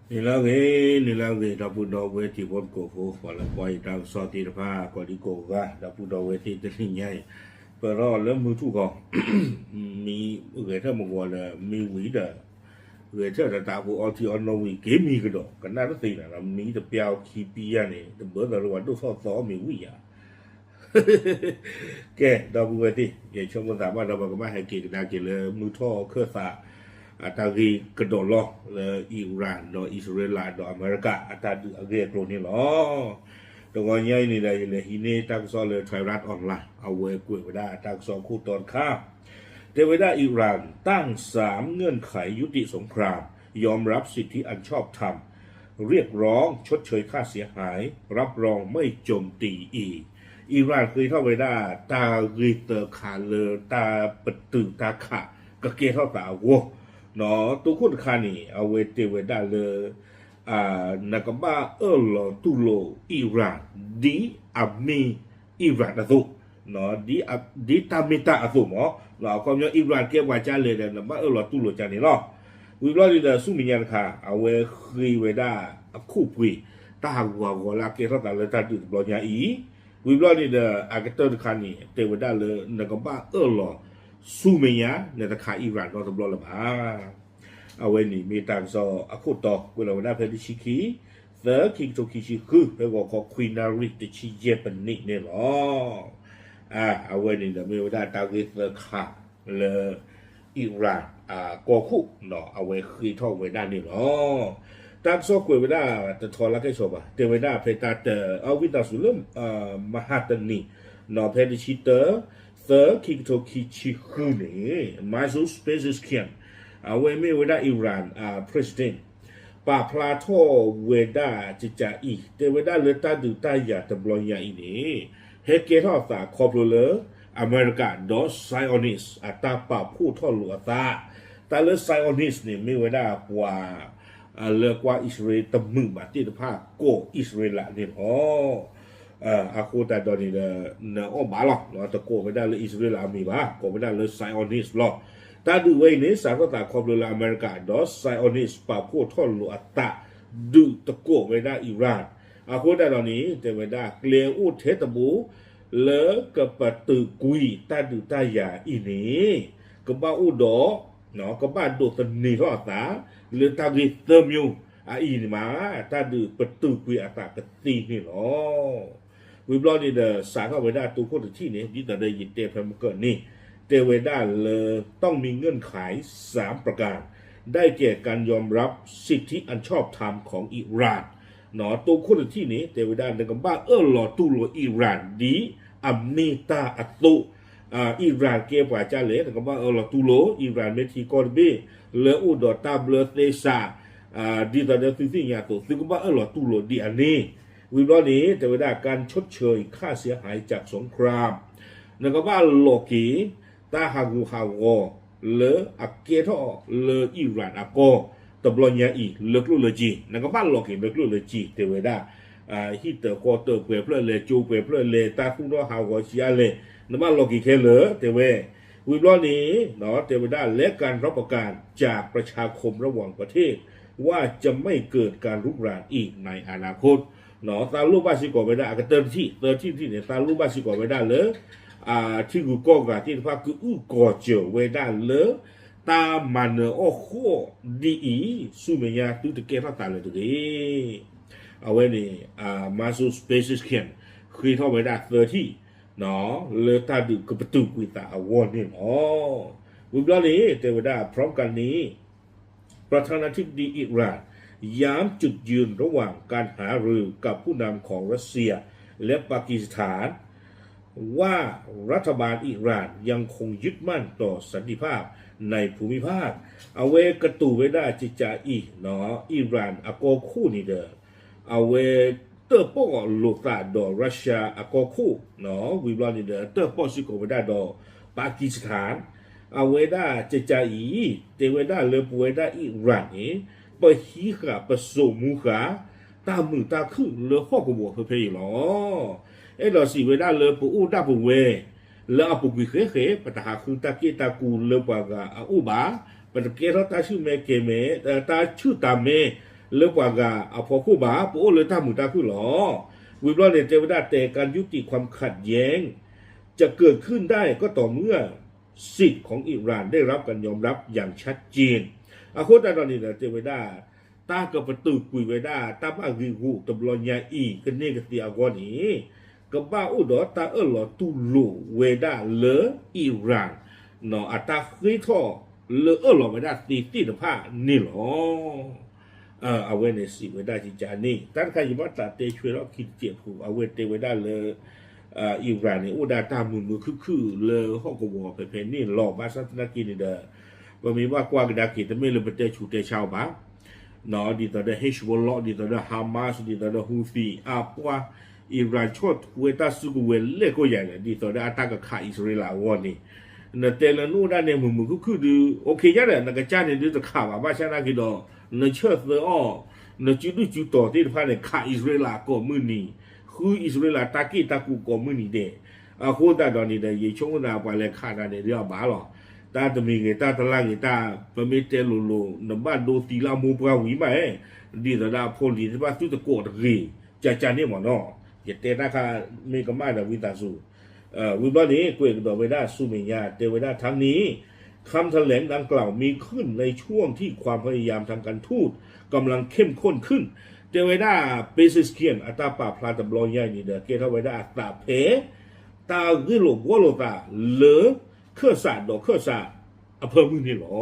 နံၤလၢအဂ့ၤ, နံၤလၢအဂ့ၤ ဒီပုၢ်ဒီဝဲၢ်တံၤဖိသကိးဖိ ပှၤလၢကွၢ်ယတၢ်ကစီၣ်သ့ၣ်တဖၣ် ကိးဒံကိးဂၤ ဒီပုၢ်ဒီဝဲၢ်သ့ၣ်တနံၤညါအံၤ ပၢၢ်ထီၣ်လၢမုၢ်ထူၣ်ဃီ မံဂဲၤထၢၣ်မဂီၤဒီး မံဝံၤဒီး ဂဲၤထၢၣ်တတးဖိအီထံအီနိဝံၤ က့ၤမံကဒီး ကနၣ်တသ့နၤဒီး မံတပျၢ်အီခံပံယါန့ၣ် တဘၢသးလၢပှၤဒိၣ်ထီၣ်သီအီၣ်မ့ၤဝံၤယါ ကဲ ဒီပုၢ်ဝဲၢ်သ့ၣ် ယဆိကမိၣ်သးဘၣ်ဒီး ပကဘၣ်ဟဲက့ၤကဒါက့ၤလၢမုၢ်ထီၣ်ခၢၣ်သး အတၢ်ဂ့ၢ်ကဒီးလီၤ လၢ Iran ဒီးအံၣ်စရ့လးဒီးအမဲရကၤ အတၢ်ဒုးအဂ့ၢ်အကျိၤန့ၣ်လီၤ. တဂီၤညါအံၤန့ၣ်ဒီး ယလဲၤဟံးန့ၢ်တၢ်ကစီၣ်လၢ Thairath Online အဝဲကွဲးဝဲဒၣ်တၢ်ကစီၣ်အခိၣ်တီတခါ တဲဝဲဒၣ် Iran ตั้งสามเงื่อนไขยุติสงคราม ยอมรับสิทธิอันชอบธรรม เรียกร้องชดเชยค่าเสียหาย รับรองไม่โจมตีอีก Iran ဃ့ထီၣ်ဝဲဒၣ် တၢ်ဂ့ၢ်သၢခါလၢတၢ်ပတုာ်တၢ်ခး ကကဲထီၣ်သးအဂီၢ် တိခိၣ်တခါန့ၣ် အဝဲတဲဝဲဒၣ်လၢ နကဘၣ်အၢၣ်လီၤတူၢ်လိာ် Iran ဒ်အမ့ၢ် Iran အသိး ဒ်တၢ်မ့ၢ်တၢ်အသိးမး အခီပညီ Iran ကဲပှၤကၢ်လဲၣ်ဒီး နဘၣ်အၢၣ်လီၤတူၢ်လိာ်ကၢ်န့ၣ်လီၤ. ဝံၤဘျီန့ၣ်ဒီး ဆူမဲာ်ညါတခါ အဝဲဃ့ဝဲဒၣ်အခိၣ်ပှ့ၤ တၢ်ဟးဂူာ်ဟးဂီၤလၢအကဲထီၣ်သးလၢတၢ်ဒုးတဘျီညါအံၤ ဝံၤဘျီန့ၣ်ဒီး အကတၢၢ်တခါန့ၣ် တဲဝဲဒၣ်လၢ နကဘၣ်အၢၣ်လီၤဆူမဲာ်ညါ နတခး Iran နီတဘျီလၢၤဘၣ် အဝဲန့ၣ်မ့ၢ်တၢ်ကစီၣ်အခိၣ်တီ ကွဲးလီၤဝဲဒၣ်ဖဲတဆံခံ သၢ ခံကထိခံဆံဃု ဖဲဂီၤခီခွံနၣ်ရံၣ်တဆံယဲၢ်ပနံးန့ၣ်လီၤ. အဝဲန့ၣ်ဒီးမ့ၢ်ဝဲဒၣ်တၢ်ဂ့ၢ်သၢခါလၢ Iran အကီၢ်ခိၣ် အဝဲဃ့ထီၣ်ဝဲဒၣ်န့ၣ်လီၤ. တၢ်ကစီၣ်ကွဲးဝဲဒၣ်တထီလၢကဲၣ်ဆိးဘၣ် တဲဝဲဒၣ်ဖဲတၢ်တ အဝံသးစူၤလၢ မဟါတနံၤ ဖဲတဆံတၢ သၢ ခံကထိခံဆံဃုန့ၣ် Masoud Pezeshkian အဝဲမ့ၢ်ဝဲဒၣ် Iran president ပာ်ဖျါထီၣ်ဝဲဒၣ်ကကးအံၤ တဲဝဲဒၣ်လၢတၢ်ဒုးတၢ်ယၤတဘျီညါအံၤန့ၣ် ဟဲကဲထီၣ်အသးခီဖျိလၢ အမဲရကၤဒီး Zionist အတၢ်ပာ်ဖှိၣ်ထီၣ်လိာ်အသး တၢ်လၢ Zionist န့ၣ် မ့ၢ်ဝဲဒၣ်ပှၤ လၢကွၢ်အံၣ်စရ့လးတမုာ်ဘၣ်သ့ၣ်တဖၣ် ကိးအံၣ်စရ့လးန့ၣ်လီၤ. အဃိသတးဒီးန့ၣ်ဒီး နအီၣ်ဘၣ်လီၤ တကိးဝဲဒၣ်လၢအံၣ်စရ့လးအမံၤဘၣ် ကိးဝဲဒၣ်လၢ Zionist လီၤ. တၢ်ဒုးဝဲအံၤန့ၣ် စးထီၣ်သးခီဖျိလၢအမဲရကၤဒီး Zionist ပာ်ဖှိၣ်ထီၣ်လိာ်အသး ဒုးတကိးဝဲဒၣ် Iran အဃိသတးဒီးန့ၣ် တဲဝဲဒၣ်ကျဲအိၣ်ထဲတဘိ လၢကပတုာ်ကွံာ်တၢ်ဒုးတၢ်ယၤအံၤန့ၣ် ကဘၣ်အိၣ်ဒီး ကဘၣ်ဒိးသန့ၤထီၣ်အသး လၢတၢ်ဂ့ၢ်သၢမံၤအအံၤန့ၣ်မး တၢ်ဒုးပတုာ်ကွံာ်အသးကသ့န့ၣ်လီၤ. ဝံၤဘျီန့ၣ်ဒီး စးထီၣ်ဝဲဒၣ်တိခိၣ်တထံၣ်န့ၣ် ဒ်သိးဒီးယတဲဖဲမုၢ်ကၢၢ်န့ၣ် တဲဝဲဒၣ်လၢ ต้องมีเงื่อนไข สามประการ ได้แก่การยอมรับ สิทธิอันชอบธรรมของอิหร่าน တိခိၣ်တထံၣ်န့ၣ် တဲဝဲဒၣ် နကဘၣ်အၢၣ်လီၤတူၢ်လိာ် Iran ဒ်အမ့ၢ်တၢ်အသိး Iran ကဲပှၤကၢ်လဲၣ် နကဘၣ်အၢၣ်လီၤတူၢ်လိာ် Iran မ့ၢ်ထံကီၢ်တဘ့ၣ် လၢအိၣ်ဒီးတၢ်ဘျၢသဲစး ဒ်သိးဒီးသုသ့ၣ်ညါအသိး သုကဘၣ်အၢၣ်လီၤတူၢ်လိာ်ဒ်အန့ၣ် ဝံၤဘျီန့ၣ် တဲဝဲဒၣ် การชดเชยค่าเสียหายจากสงคราม နကဘၣ်လီၤက့ၤ တၢ်ဟးဂူာ်ဟးဂီၤ လၢအကဲထီၣ်လၢ Iran အကီၢ် တဘျီညါအံၤ လၢကျိၣ်လၢစ့ နကဘၣ်လီၤက့ၤလၢကျိၣ်လၢစ့ တဲဝဲဒၣ် ဟံၣ်တၢၤဃီတၢၤ ပှဲၤဖျၢၣ်လဲၤကၠိ ပှဲၤဖျၢၣ်လဲၤ တၢ်သူၣ်ထီၣ်ဟးဂီၤဆံးအါလဲၣ် နဘၣ်လီၤက့ၤခဲလၢာ် တဲဝဲ ဝံၤဘျီန့ၣ် တဲဝဲဒၣ် และการรับประกันจากประชาคมระหว่างประเทศ ว่าจะไม่เกิดการรุกรานอีกในอนาคต သးလိၣ်ဘၣ်စ့ၢ်ကီးဝဲဒၣ် အကတၢၢ်တထံၣ် သၢထံၣ်တထံၣ်န့ၣ် သးလိၣ်ဘၣ်စ့ၢ်ကီးဝဲဒၣ်လၢ ထံဂုၤကီၢ်ဂၤသ့ၣ်တဖၣ် ကအုၣ်ကီၤစၢၤဝဲဒၣ်လၢ တၢ်မၤနၢၤအီၣ်ဃီၣ်ဒ်အံၤ ဆူမဲာ်ညါ သုတကဲထီၣ်သးလၢၤတဂ့ၤ. အဝဲန့ၣ် Masoud Pezeshkian ဃ့ထီၣ်ဝဲဒၣ်သၢထံၣ် လၢတၢ်ဒုးကပတုာ်ကွံာ်သးအဂီၢ်န့ၣ်လီၤ. ဝံၤဘျီန့ၣ် တဲဝဲဒၣ် พร้อมกันนี้ ประธานาธิบดีอิหร่านย้ำจุดยืนระหว่างการหารือกับผู้นำของรัสเซียและปากีสถาน ว่ารัฐบาลอิหร่านยังคงยึดมั่นต่อสันติภาพในภูมิภาค အဝဲကတိၤဝဲဒၣ်ကကးအံၤ Iran အကီၢ်ခိၣ်န့ၣ်ဒီး အဝဲတၢၣ်ပီၣ်လိာ်သးဒီး Russia အကီၢ်ခိၣ် ဝံၤဘျီန့ၣ်ဒီး တၢၣ်ပီၣ်စ့ၢ်ကီးဝဲဒၣ်ဒီး Pakistan အဝဲဒၣ်ကကးအံၤ တဲဝဲဒၣ်လၢပဝဲဒၣ် Iran န့ၣ် ပဟံးဃာ်ပစိာ်မူဃာ် တၢ်မုာ်တၢ်ခုၣ်လၢဟီၣ်ကဝီၤဖဲဖဲအံၤလီၤ. အဲၣ်ဒိးစံးဝဲဒၣ်လၢပအိၣ်ဒၣ်ပဝဲ လၢအပူၤကွံာ်ဃဲဃဲ ပတဟးဃုတၢ်က့ၣ်တၢ်ကူလၢပှၤဂၤအအိၣ်ဘၣ်, ပတကဲထီၣ်တၢ်ဆူၣ်မဲကဲမဲ, တၢ်ဆူၣ်တၢ်မဲ လၢပှၤဂၤအဖီခိၣ်ဘၣ်, ပအိၣ်လၢတၢ်မုာ်တၢ်ခုၣ်လီၤ. ဝံၤဘျီန့ၣ် တဲဝဲဒၣ် แต่การยุติความขัดแย้งจะเกิดขึ้นได้ก็ต่อเมื่อ สิทธิ์ของอิหร่านได้รับการยอมรับอย่างชัดเจน အဃိသတးဒီးန့ၣ်ဒီး တဲဝဲဒၣ် တၢ်ကပတုာ်ကွံာ်ဝဲဒၣ် တၢ်ဘၣ်ဂံာ်ဂူာ်တဘျီညါအံၤ ကန့ၢ်ကသ့အဂီၢ်န့ၣ် ကဘၣ်အိၣ်ဒီးတၢ်အၢၣ်လီၤတူၢ်လိာ်ဝဲဒၣ်လၢ Iran အတၢ်ဃ့ထီၣ်လၢအၢၣ်လီၤဝဲဒၣ်သ့သ့ၣ်တဖၣ်န့ၣ်လီၤ. အဝဲန့ၣ်စံးဝဲဒၣ်ကကန့ၣ် တၢ်တခါယဘၣ်သးတဲဆွဲထီၣ်ခံတစဲးဖိ အဝဲတဲဝဲဒၣ်လၢ Iran န့ၣ် အိၣ်ဒၣ်တၢ်မုာ်မုာ်ခုၣ်ခုၣ်လၢဟီၣ်ကဝီၤဖဲဖဲန့ၣ်လီၤ. ဘၣ်ဆၣ်သနာ်က့န့ၣ်ဒီး ပမ့ၢ်ဘၣ်ကွၢ်ကဒါက့ၤ တမ့ၢ်လၢပတဲဆူးတဲဆါအီၤဘၣ် ဒ်သိးဒီး Hezbollah ဒ်သိးဒီး Hamas ဒ်သိးဒီး Houthi အပှၤ Iran ဆီၣ်ထွဲတၢ်စုကဝဲၤလဲၢ်ကိးယၤဒီး ဒ်သိးဒီးအတၢ်ကခးအံၣ်စရ့လးအဂီၢ်န့ၣ် နတဲလၢနအိၣ်ဒၣ်န့ၣ်မုာ်မုာ်ခုၣ်ခုၣ်ဒုး okay ညါဒီး နကစၢ်န့ၣ်ဒုးတခးဘၣ် ဘၣ်ဆၣ်သနာ်က့ဒီး နဆၢၣ်သၢအီၣ် နစုဒုၣ်စုတီၤသ့ၣ်တဖၣ်န့ၣ် ခးအံၣ်စရ့လးကိးမုၢ်နံၤ ဃုအံၣ်စရ့လးတၢ်က့ၣ်တၢ်ကူကိးမုၢ်နံၤဒဲး အဃိသတးဒီးန့ၣ်ဒီး ယဆိကမိၣ်သးပှၤလဲၤခးတၢ်န့ၣ်ဒုးအဘၣ်လီၤ. တၢ်တမံၤဂ့ၤ တၢ်တလၢ်ဂ့ၤ တၢ်ပမ့ၢ်တဲလိၤလိၤ နဘၣ်ဒိသံလၢအမိၢ်ပှၢ်ဝံၤမး ဒ်သိးဒီးအဖိလံၤသ့ၣ်တဖၣ်သုတကိးတဂ့ၤ ကကန့ၣ်မ့ၢ်နီၤ ယတဲတၢ်ခါမ့ၢ်ကမၣ်ဒီးဝံသးစူၤ ဝံၤဘျီန့ၣ် ကွဲးကဒီးဝဲဒၣ်ဆူမဲာ်ညါ တဲဝဲဒၣ် ทั้งนี้ คำแถลงดังกล่าวมีขึ้นในช่วงที่ความพยายามทางการทูตกำลังเข้มข้นขึ้น တဲဝဲဒၣ် Pezeshkian အတၢ်ပာ်ဖျါတဘျီညါအံၤန့ၣ်ဒီး ကဲထီၣ်ဝဲဒၣ်အသးဖဲ တၢ်ဂ့ၢ်လိာ်ဘှီလိာ်သးလၢ ခၢၣ်စးဒီးခၢၣ်စးအဖၢမုၢ်န့ၣ်လီၤ.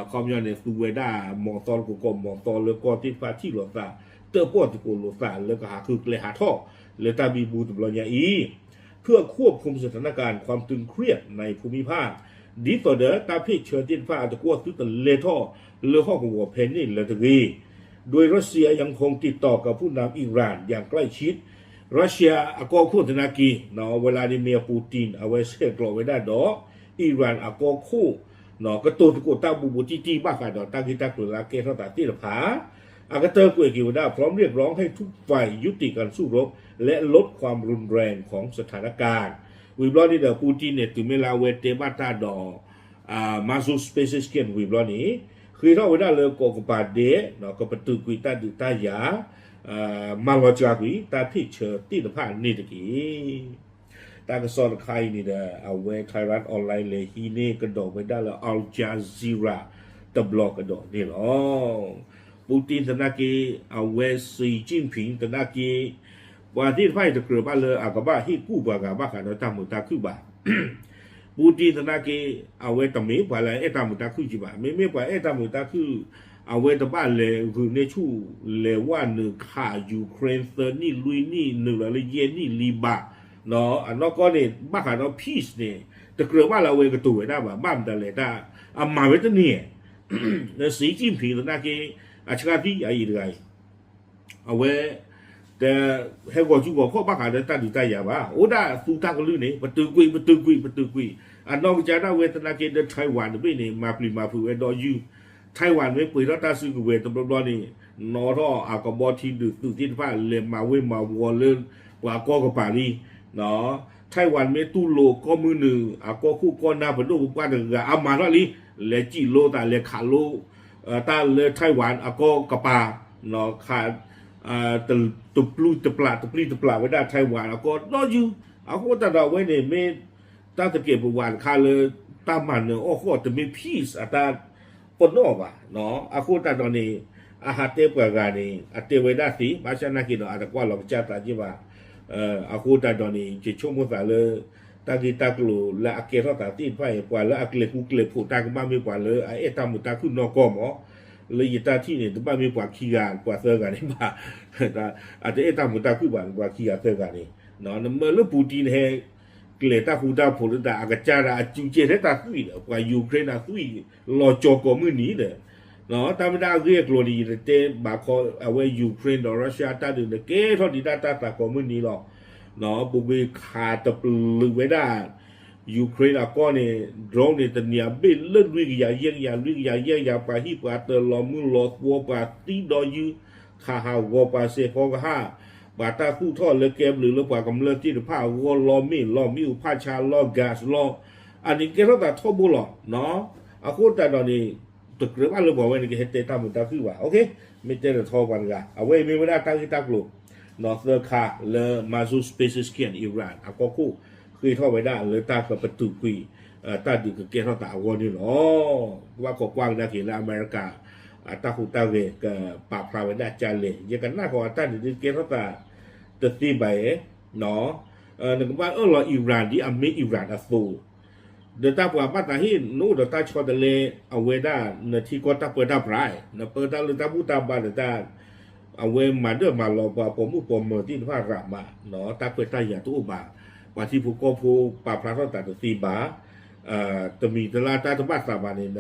အခီပညီန့ၣ် သူဝဲဒၣ်မီၤသီတကိးကိးမီၤသီလၢကီၢ်သ့ၣ်တဖၣ်ထံၣ်လိာ်သး တၢၣ်ပီၣ်သကိးလိာ်သးလၢကဟးဃုကျဲဟးထီၣ် လၢတၢ်ဘံဘူတဘျီညါအံၤ เพื่อควบคุมสถานการณ์ความตึงเครียดในภูมิภาค ဒ်သိးဒီးတၢ်ဖ့ၣ်ဆၢသ့ၣ်တဖၣ်အတကွီၢ်သုတလဲၤထီၣ် လၢဟီၣ်ကဝီၤဖဲန့ၣ်လၢၤတဂ့ၤ โดยรัสเซียยังคงติดต่อกับผู้นำอิหร่านอย่างใกล้ชิด Russia အကီၢ်ခိၣ်သနာ်က့ Vladimir Putin အဝဲဆဲးကျိးဝဲဒၣ်ဒီး Iran အကီၢ်ခိၣ် ကတိၤသကိးတၢ်ဘူးဘူးတံၢ်တံၢ်ဘၣ်ဃးဒီးတၢ်ဂ့ၢ်တၢ်ကျိၤလၢအကဲထီၣ်သးသ့ၣ်တဖၣ် အကတၢၢ်ကွဲးက့ၤဝဲဒၣ် พร้อมเรียกร้องให้ทุกฝ่ายยุติการสู้รบ และลดความรุนแรงของสถานการณ์ ဝံၤဘျီန့ၣ်ဒီး Putin န့ၣ် တုၤမ့ၢ်လၢအဝဲတဲဘၣ်တၢ်ဒီး Mazouz Pezeshkian ဝံၤဘျီန့ၣ် ဃ့ထီၣ်ဝဲဒၣ်လၢကီးကပၤဒဲး ကပတုာ်ကွံာ်တၢ်ဒုးတၢ်ယၤ မၤလီၤစှၤကွံာ်တၢ်ဖ့ၣ်ဆၢသ့ၣ်တဖၣ်န့ၣ်တက့ၢ်. တၢ်ကစီၣ်တခါအံၤန့ၣ်ဒီး အဝဲ Thairath Online လဲၤဟံးန့ၢ်ကဒီးဝဲဒၣ်လၢ Al Jazeera တဘျီကဒီးန့ၣ်လီၤ. Putin သနာ်က့ အဝဲ Xi Jinping သနာ်က့ ပှၤသ့ၣ်တဖၣ်အံၤတကြၢးဘၣ်လၢအကဘၣ်ဟ့ၣ်ကူၣ်ပှၤဂၤဘၣ်ဃးဒီးတၢ်မုာ်တၢ်ခုၣ်ဘၣ် Putin သနာ်က့ အဝဲတမ့ၢ်ပှၤလၢအအဲၣ်တၢ်မုာ်တၢ်ခုၣ်ကံဘၣ်. မ့မ့ၢ်ပှၤအဲၣ်တၢ်မုာ်တၢ်ခုၣ် အဝဲတဘၣ်လဲၤဂုာ်န့ၢ်ဆူၣ် လဲၤဝဲနုာ်ခး Ukraine သၢနံၣ်လွံၢ်နံၣ် နုာ်လီၤလၢယဲၢ်နံၣ်လံဘၣ်. အနီၢ်ကီၢ်န့ၣ် ဘၣ်ဃးဒီး peace န့ၣ် တကြၢးဘၣ်လၢအဝဲကတိၤဝဲဒၣ်ဘၣ်. ဘၣ်မတၤလဲၣ်တၢ် အမၤဝဲတန့ၢ် Xi Jinping သနာ်က့ အဆှၢသံအအံၤတဂၤအံၤ အဝဲ တဟဲဂီၤစုဂီၤခီၣ်ဘၣ်ဃးဒီးတၢ်ဒုးတၢ်ယၤဘၣ်. အိၣ်ဒၣ်သူတၢ်ကလုၢ်န့ၣ် ပတုာ်ကွံာ် ပတုာ်ကွံာ် ပတုာ်ကွံာ်. အနီၢ်ကစၢ်ဒၣ်ဝဲသနာ်က့ဒီး Taiwan တဘ့ၣ်န့ၣ် မၤပျံၤမၤဖုးဝဲဒီးယုၢ် Taiwan မ့ၢ်ပှ့ၤထီၣ်တၢ်စုကဝဲၤတဘျီဘျီန့ၣ် နီၣ်ထီၣ်အကဘီထံဒုးသုးသ့ၣ်တဖၣ် လဲၤမၤဝ့ၤမၤဝီၤလၢပှၤကီၢ်ကပၤလံ Taiwan မ့ၢ်တူၢ်လိာ်ကီၢ်မုၢ်နုာ် အကီၢ်ခိၣ်ကီၢ်နၢ်ပဒိၣ်ပပှၢ်တဂၤအါမးထီၣ်လံ လဲၤစံၣ်လိသးလဲၤခးလိ တၢ်လၢ Taiwan အကီၢ်ကပၤ ခး တပျုၢ်တပျၢ် တပျံၤတပျၢ်ဝဲဒၣ် Taiwan အကီၢ်ဒီးယုၢ် အဃိသတးဒီးအဝဲန့ၣ်မ့ၢ် တၢ်သကဲးပဝးတခါလၢ တၢ်မၤနၢၤအီၣ်ဃီၣ်တမ့ၢ် peace အတၢ်ပနီၣ်ဘၣ် အဃိသတးဒီးန့ၣ် အဟးတဲပှၤဂၤန့ၣ် အတဲဝဲဒၣ်သ့ ဘၣ်ဆၣ်နာ်က့ဒီး အတကွၢ်လီၤကစၢ်သးက့ဘၣ် အဃိသတးဒီးန့ၣ် ယဆိကမိၣ်သးလၢ တၢ်ဂ့ၢ်တၢ်ကျိၤလၢအကဲထီၣ်သးသ့ၣ်တဖၣ်အံၤ ပှၤလၢအကျဲၤကူကျဲၤဖိးတၢ်ကဘၣ်မ့ၢ်ပှၤလၢအအဲၣ်တၢ်မုာ်တၢ်ခုၣ်နီၢ်ကီၢ်မး လၢယတၢ်ထံၣ်န့ၣ် တဘၣ်မ့ၢ်ပှၤခံဂၤ ပှၤသၢဂၤန့ၣ်ဘၣ် အတအဲၣ်တၢ်မုာ်တၢ်ခုၣ်ဘၣ် ပှၤခံဂၤသၢဂၤန့ၣ် နမၢလၢ Putin ဟဲ ကျဲၤတၢ်ဃူတၢ်ဖိးလၢတၢ်အကစၢ်ဒၣ်အစုကဲထဲတၢ်သွံၣ်ဒီး ပှၤ Ukraine အသွံၣ်လီၤကၠီၤကိးမုၢ်နံၤဒီး တၢ်မ့ၢ်တၢ်အဂ့ၢ်အကျိၤန့ၣ် ယတတဲဘၣ်ခီ အဝဲ Ukraine ဒီး Russia တၢ်ဒုးန့ၣ် ကဲထီၣ်ဒံးတၢ်တၢ်သးကိးမုၢ်နံၤလီၤ. ပူၤကွံာ်ခးတပျုာ်ဝဲဒၣ် Ukraine အကီၢ်န့ၣ် drone န့ၣ် တနံၤအဘ့ၣ်လၢလွံၢ်ကယၤယဲၢ်ကယၤ လွံၢ်ကယၤယဲၢ်ကယၤ ပှၤဟံၣ်ပှၤတၢၤလီၤမုၢ်လီၤသွီ ပှၤသံဒီးယုၢ် ခးဟးဂီၤပှၤစဲးဖီကဟၣ် ပှၤတၢ်သူၣ်ထီၣ်လၢကဲဘျုးလၢပှၤကမျၢၢ်သ့ၣ်တဖၣ်အဂီၢ်လီၤ မ့ၣ်လီၤ မ့ၣ်အူဖးဆါလီၤ gas လီၤ အန့ၣ်ကဲထီၣ်သးထီဘိလီၤ. အဃိသတးဒီးန့ၣ် တကြၢးဘၣ်လၢပှၤဝဲန့ၣ်ကဟဲတဲတၢ်မုာ်တၢ်ခုၣ်ဘၣ်. မ့ၢ်တဲဒီးထီပှၤတဂၤ အဝဲအံၤမ့ၢ်ဝဲဒၣ်တၢ်ဂ့ၢ်တၢ်ကျိၤ သၢခါလၢ Mazars Pesikian Iran အကီၢ်ခိၣ် ဃ့ထီၣ်ဝဲဒၣ်လၢတၢ်ကပတုာ်ကွံာ် တၢ်ဒုးကကဲထီၣ်သးအဂီၢ်န့ၣ်လီၤ. ကဘၣ်ခိးကွၢ်ကဒါက့ၤလၢအမဲရကၤ အတၢ်ဟူးတၢ်ဂဲၤကပာ်ဖျါဝဲဒၣ်ကလဲၣ်. ယကနၣ်ဃီအတၢ်န့ၣ်ဒုးကဲထီၣ်သးတသ့ဘၣ်ဧါ. နကဘၣ်အၢၣ်လီၤ Iran ဒ်အမ့ၢ် Iran အသိး ဒီးတၢ်ပှၤဘၣ်သးဟ့ၣ် နအိၣ်ဒီးတၢ်ဆီတလဲ အဝဲဒၣ် နထံကီၢ်တၢ်ပၢတၢ်ပြး နပၢတၢ်လၢတၢ်ဘူၣ်တၢ်ဘါဒီးတၢ် အဝဲမၤဒၢၣ်မၤလီၤပှၤပိာ်မုၣ်ပိာ်မၢၤသ့ၣ်တဖၣ်ရးမး တၢ်ခွဲးတၢ်ယာ်တအိၣ်ဘၣ်. ပှၤထံဖိကီၢ်ဖိပာ်ဖျါထီၣ်သးတသ့ဘၣ်. တမံၤတလါတၢ်တဘၣ်သးဘၣ်န့ၣ်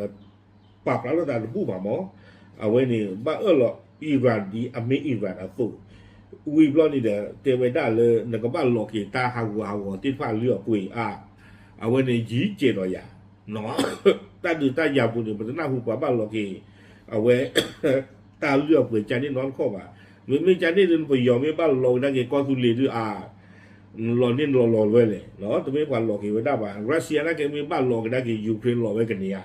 ပာ်ဖျါထီၣ်သးတဘူၣ်ဘၣ်မး. အဝဲန့ၣ် ဘၣ်အၢၣ်လီၤ Iran ဒ်အမ့ၢ် Iran အသိး ဝံၤဘျီန့ၣ်ဒီး တဲဝဲဒၣ်လၢနကဘၣ်လီၤက့ၤတၢ်ဟးဂူာ်ဟးဂီၤသ့ၣ်တဖၣ်အလုၢ်အပှ့ၤအါ. အဝဲန့ၣ်ယံၤကဲးဒီးယၤ တၢ်ဒုးတၢ်ယၤပူၤန့ၣ် ပတနၢ်ဟူပှၤဘၣ်လီၤက့ၤ အဝဲ တၢ်လုၢ်အပှ့ၤကန့ၣ်နီတခီၣ်ဘၣ်. မ့မ့ၢ်ကန့ၣ်ဒုး ပယီၤမ့ၢ်ဘၣ်လီၤကဒါက့ၤကီၢ်သူလ့ၤဒုးအါ လီၤန့ၢ်လီၤလီၤလွဲလဲၣ်. တမ့ၢ်ပှၤလီၤက့ၤဝဲဒၣ်ဘၣ်. Russia နာ်က့မ့ၢ်ဘၣ်လီၤကဒါက့ၤ Ukraine လီၤဝဲကန့ၢ်ဧါ.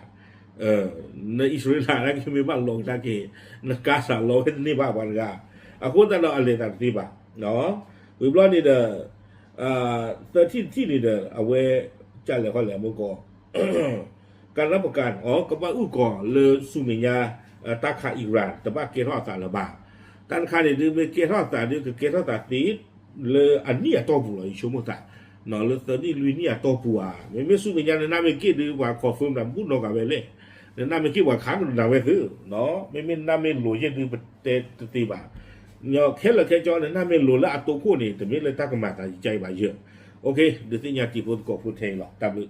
နအံၣ်စရ့လးနာ်က့မ့ၢ်ဘၣ်လီၤကဒါက့ၤ နကါစၢ်လီၤဝဲတန့ၢ်ဘၣ်ပှၤတဂၤ. အဃိသတးဒီးအလဲၤသးတသ့ဘၣ်. ဝံၤဘျီန့ၣ်ဒီး သၢထံၣ်တထံၣ်န့ၣ်ဒီး အဝဲ ကလဲၤခီလဲၤမုၢ်ကီၢ် ကနပကၢ် ကဘၣ်အုၣ်ကီၤလၢဆူမဲာ်ညါ တၢ်ခး Iran တဘၣ်ကဲထီၣ်အသးလၢၤဘၣ်. တၢ်တခါန့ၣ်ဒုး မ့ၢ်ကဲထီၣ်အသးဒုး ကကဲထီၣ်သးသ့ လၢအနံၣ်အတီၢ်ပူၤလီၤ ယဆိကမိၣ်သး လၢသၢနံၣ်လွံၢ်နံၣ်အတီၢ်ပူၤဧါ. မ့မ့ၢ်ဆူမဲာ်ညါနနၢ်မ့ၢ်က့ၣ်ဒုး ပှၤ confirm နၤဘူးနီၢ်ဂၤဝဲလဲၣ်. နနၢ်မ့ၢ်က့ၣ်ပှၤခးကနၣ်ဝဲသု မ့မ့ၢ်နနၢ်မ့ၢ်လိၤယဲၢ်ဒုး ပတဲတသ့ဘၣ်. ခဲလၢာ်ခဲဆ့ နနၢ်မ့ၢ်လိၤလၢအတိခိၣ်န့ၣ် တမ့ၢ်လၢတၢ်ကမၤသးယကါအံၤဘၣ်ယၢ်. ဒုးသ့ၣ်ညါတံၤဖိသကိးဖိထဲအံၤလီၤ. တၢ်ဘျုး